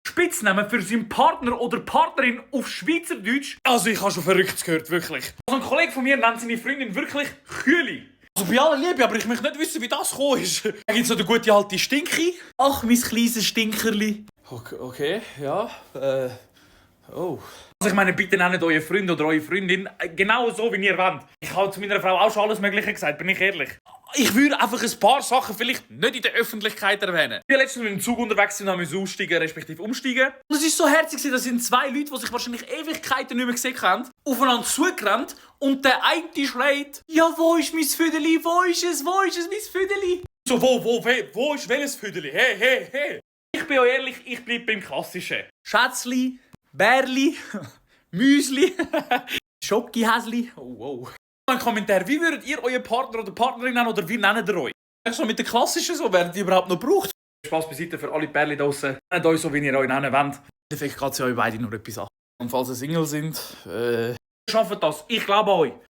Spitznamen für seinen Partner oder Partnerin auf Schweizerdeutsch. Also ich habe schon Verrücktes gehört, wirklich. Also ein Kollege von mir nennt seine Freundin wirklich Kühli. Also bei aller Liebe, aber ich möchte nicht wissen, wie das gekommen ist. Dann gibt es noch den gute alte Stinki. Ach, mein kleines Stinkerli. Okay, ja, oh. Also ich meine, bitte nennt euren Freund oder eure Freundin genau so, wie ihr wollt. Ich habe zu meiner Frau auch schon alles Mögliche gesagt, bin ich ehrlich. Ich würde einfach ein paar Sachen vielleicht nicht in der Öffentlichkeit erwähnen. Ich war letztens mit dem Zug unterwegs und musste aussteigen, respektive umsteigen. Und es war so herzig, dass sind zwei Leute, die sich wahrscheinlich Ewigkeiten nicht mehr gesehen haben, aufeinander zugerannt und der eine schreit: «Ja, wo ist mein Füdeli? Wo ist es, mein Füdeli?» So, wo ist welches Füdeli? Hey. Ich bin euch ehrlich, ich bleibe beim Klassischen. Schätzli, Bärli, Müsli, Schokihäsli. Oh. Ein Kommentar, wie würdet ihr euren Partner oder Partnerin nennen oder wie nennt ihr euch? So mit den klassischen so, werden die überhaupt noch gebraucht? Spaß beiseite für alle Pärchen draussen. Nennt euch so, wie ihr euch nennen wollt. Im Endeffekt geht es ja euch beide nur etwas an. Und falls ihr Single sind, schafft das. Ich glaube euch.